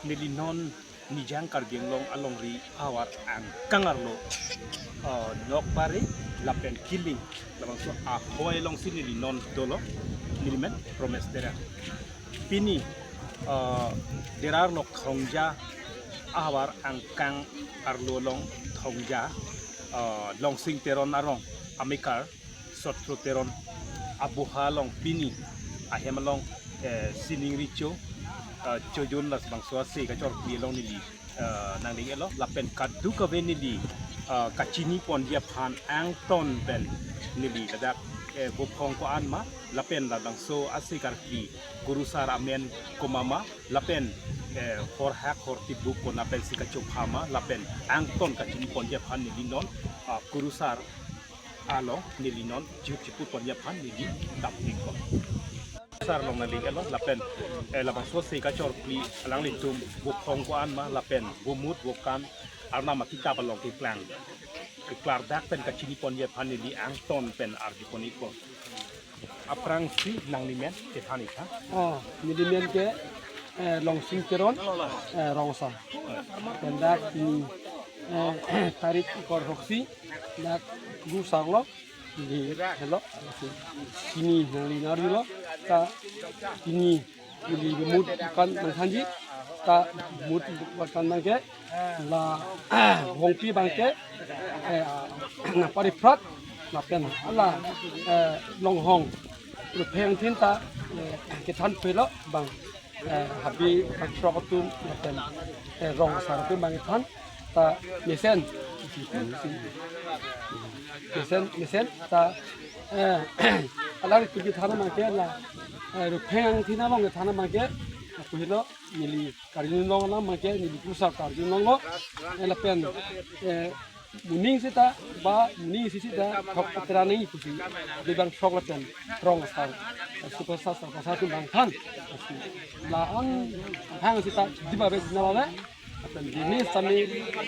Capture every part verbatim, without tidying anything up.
Neli non Nijang Karbi Anglong alongri ahavar angkang arlo, eh, Nokpare lapen Kiling, labangso ahoi alongsi neli non dolo, neli men Promes Dera. Pini, eh, Dera Lok Thongja ahavar angkang arlo along Thongja, eh, Longsing Teron arong amekar Sotro Teron abuha along pini ahem along, eh, sining recho, eh, chojun labangso ase kachorpi along neli, eh, nangding-etlo lapen kadokave neli, eh, kachini ponji aphan angton pen neli ladak, eh, Vophong ko-an ma lapen labangso ase karkli kurusar amen komat ma lapen, eh, horhak hortibuk kona pensi kachopha ma lapen angton kachini ponji aphan neli non, ah, kurusar along neli non chihut chiput ponji aphan neli dam pik ko. Sar along nangding-etlo lapen, eh, labangso ase kachorpi alanglitum Vophong ko-an ma lapen Vomut Vokan Arnam akitap along keklang keklardak pen kachini ponji aphan neli angton pen arju pon-ikpo. Aphrangsi nangli men kethan-ik tha. Oh, neli men ke, eh, Longsing Teron, eh, Rongsa. Pendak pini, eh, tarik ingkoi throksi, dak gu sarlo, neli helo, pini nangli nari lo, ta pini neli Vomut Vokan nangthanji, ta Vomut Vokan abangke, la, Vongpi abangke, eh, nangpari prat, lapen hala, eh, Longhong Rupheng Angthin ta, eh, kethan pelo abang, eh, Habe bangthrok atum, lapen, eh, Rong Asar atum abang kethan, ta mesen. Mesen, mesen, ta, eh, alangtum kethan abangke la, eh, Rupheng Angthin along kethan abangke, lapu helo, neli karjunlong alam abangke, neli kurusar karjunlonglo, eh, lapen, eh, moning seta, ba moning isi seta, thok patra nangji pusi, Habe bangthrok lapen Rong Asar, eh, super star, super star atum abang than, la-an hang seta, diba be na ba be, lapen dini sami,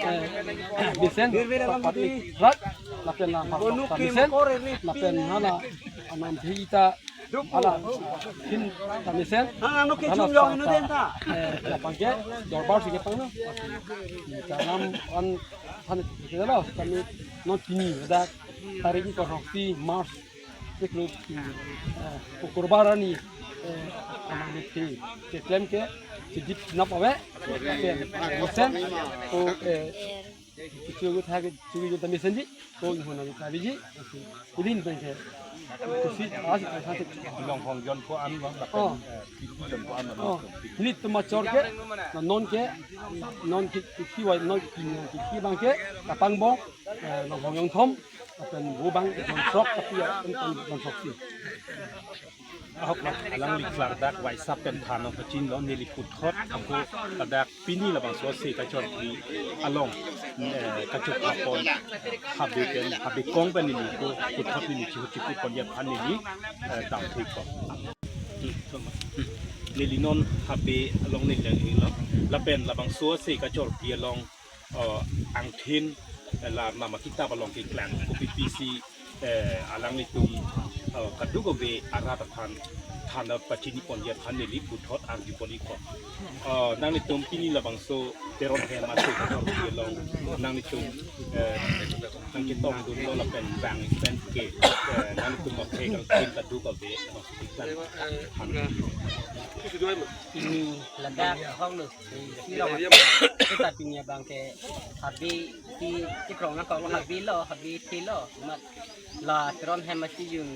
eh, mesen, pati rat, lapen la pati mesen, lapen hala, anam thita, hala, hin ta mesen, hala sa ta, eh, la pangke, dorbar si kepang lo, ta nam an than kita lo, kami non pini, ada tarik ingkoi throksi March, siklo, eh, Kurbar arni, eh, anam ni thi, keklem ke, chidip nap ave, ke, mesen, ko, eh, chugu thak, chugu ta mesenji, ko inghon nang ta biji, ilin pen ke, kusi, as, as, as, Longhong jon ko-an lo, lapen, oh, eh, Pipi jon ko-an lo, oh, nelitum achor ke, na non ke, non ke, ki wai, non ke, ki, ki abangke, kapangbong, eh, Longhong jongthom, lapen Vo abang, jongthrok, tapi ya, jongthroksi. Ahok lo, alangli klardak waisa pen than nangpachinlo, neli puthot ako ladak pini labangso ase kachorpi along, eh, kachopha pon Habe pen, Habe kong pen neli ko puthot neli chihut chiput ponji aphan neli, eh, dam thik ko. Neli non Habe along neli lang-iklo, lapen labangso ase kachorpi along, eh, Angthin, eh, la Arnam akitap along keklang, kopipisi, eh, alanglitum, eh, kadokave arat aphan than pachini ponji aphan neli puthot arju pon-ikpo. Eh, nanglitum pini labangso Teron hem ase kachorpi along nanglitum, eh, nangchetongdunlo lapen bang pen ke, eh, nanglitum aphek angthin kadokave, eh, than. Ini ladak hong lo. Si rong, kita pini abangke Habe, si, si rong nangkok Habe lo, Habe thi lo, mat la Teron hem achijun,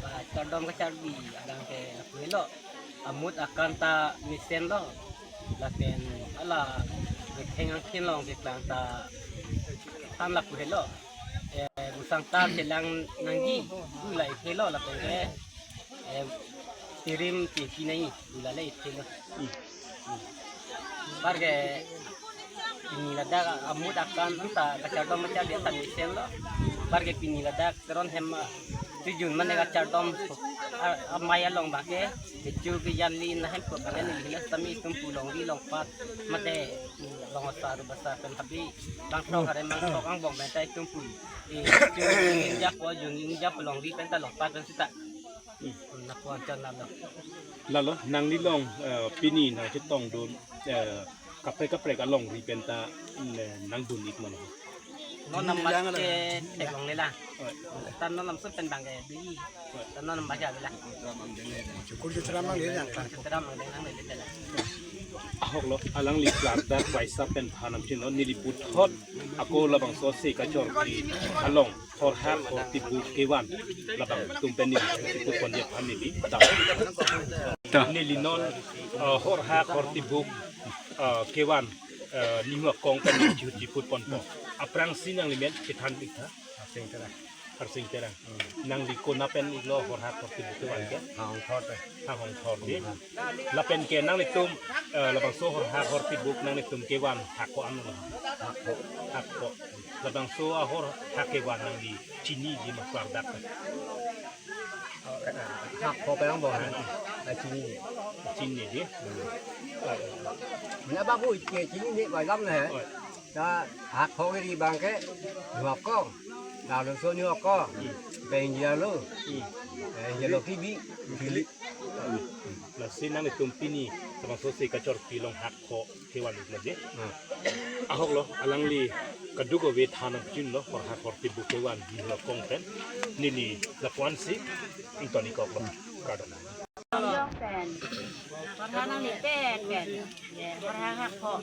ah, kachardom kacharbi abangke lapu helo, amut akan ta mesen lo, lapen hala Rupheng Angthin along keklang ta than lapu helo, eh, busang ta chelang nangji, gu la isi lo, lapen ke, eh, tirim titi nai, gu la le isi lo. Hmm. Bar ke pini ladak amut akan ta kachardom kacharbi ta mesen lo. Bar ke pini ladak Teron hem, ah, chijun mane kachardom, ah, amei along abangke, kecho kejanli na hem ko kalen neli hina sami itum pu longri longpat, mate Rong Asar, Vo Asar pen Habe bangthrok, Habe bangthrok angbong pen ta itum pu, eh, kecho ingjap po, jun ingjap longri pen ta longpat pen seta. Hmm. Lapu anchot na lo. Lalo, nangli along, eh, pini nangchetongdun, eh, Kaprek kaprek alongri pen ta, mm, nangdun-ik ma lo? Non nam bang ke theklongle lang. Oi. Ta non nam sut pen bang ke dui. Oi. Ta non nam bang ke ave lang. Chukur chuchram mang le lang. Chukur chuchram mang le lang le lang. Ahok lo, alangli klardak waisa pen phan nangpachini lo, neli puthot ako labangso ase kachorkli along horhak hortibuk kevan labang atum pen neli chiput ponji aphan neli dam. Ta. Neli non, uh, horhak hortibuk, uh, kevan, uh, nihu akong pen neli chiput ponpo. Aphrangsi nanglimen chethan-ik tha. Harsing Terang. Harsing Terang. Nangli konat pen-iklo horhak hortibuk kevan ke? Hanghongthor te. Hanghongthor dei. Lapen ke nanglitum, eh, labangso horhak hortibuk nanglitum kevan hako-an lo? Hako. Hako. Labangso ahorhak kevan nangli chiniji ma klardak? Hako pen bo. Ah, chiniji. Chiniji. Na babu ke chinine bai lam ne. Oi. Ta hako kiri bang ke nihu akong. Lalu so nihu akong. Bang jalo. Hmm. Eh, jalo kibi. Kili. Lasi nanglitum pini labangso ase kachorkli along hako kevan-ik lo dei. Hmm. Ahok lo, alangli kadokave than nangpachini lo, horhak hortibuk kevan nihu akong pen. Neli lapu-ansi ington-ik kok lo. Kardom. Horhak nangli pen pen. Ye, horhak hako.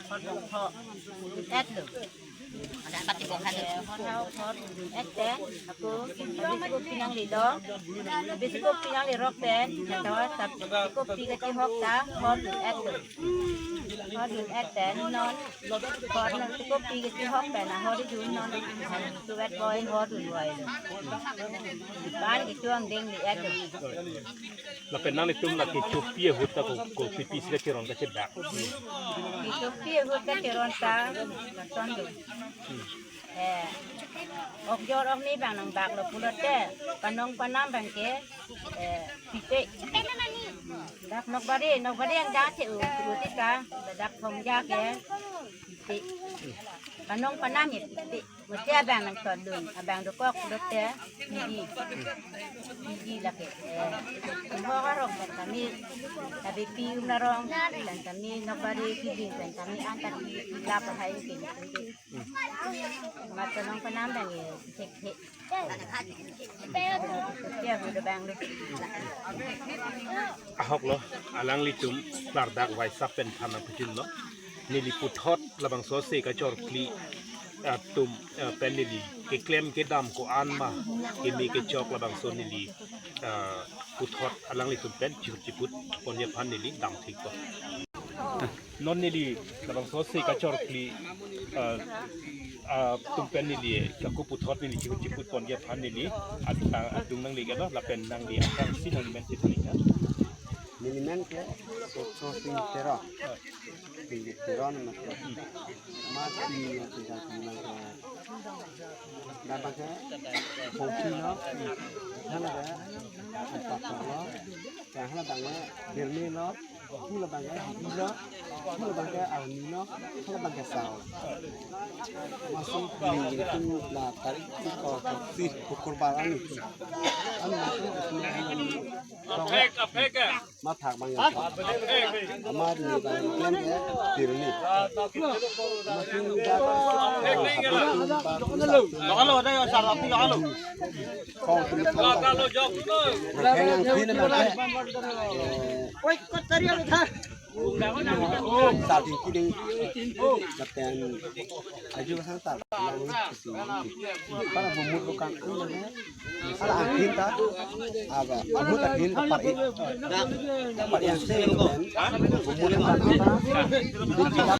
Horhak hako. Et lo. Ada pati bongkar. Ye, horhak hako. Et pen. Ako, bisi kopi nangli lo. Bisi kopi nangli rok pen. Kata, bisi kopi kachihok ta. Hor et lo. Hor et pen. Non. Hor non bisi kopi kachihok pen. Hor dun non. Suet boi hor dun boi. Pan kecho angdeng li et lo. Lapen nanglitum la kechopi ahut ta ko, kopi pisi kacheron kachedak? Kechopi ahut kacheron ta, lason do. Eh, okjor okni bang nangbak lo pulote, panong panam bang ke, eh, pipe. Dak nokbari, nokbari angdeng che u, u ti ka, dak thongja ke, pipe. Panong panam ye pipe. Mesti abang nangtondun, abang dokok dokte, niji. Niji lake. Eh, tumho karong pen kami, tabi pi um narong, pen kami nokbari kibing pen kami antar lap hai kin. Mat panong panam bang ye, cek he. Dia udah bang deh. Ahok lo, alanglitum klardak waisa pen phan nangpachini lo. Neli puthot labangso ase kachorkli atum, eh, pen neli keklem kedam ko-an ma keme kechok labangso neli, eh, puthot alanglitum pen chihut chiput ponji aphan neli damthik po. Non neli labangso ase kachorkli, eh, atum pen neli kako puthot neli chihut chiput ponji aphan neli adung, adung nangli kalo lapen nangli aphrangsi nangli men chethan-ik tha. Neli men ke Sotro Sing Terang. Sing Terang nama. Mati ni yang tinggal di mana? Dapat ke? Kopi lo. Hala ke? Empat lo. Yang hala bang ke? Birmi lo. Hala bang ke? Hidi lo. Hala bang ke? Arni lo. Hala bang ke? Sao. Masih di itu lah tarik itu kalau si pukul barang itu. Anu itu Mathak bang ya. Amar ni bang klem ya, tirni. Makin ya. Lo, lo, ada ya, salah pula, lo. Kau tu. Lo, lo, jok, lo. Makin yang kini makin. Oi, kau cari apa dah? Sabi kuding. Makin aju sang tar. Para bumut bukan. Hala ahin ta, aba, amut ahin ta par-i. Par-i ang se, ben, bumut ang ta, bumut ang ta,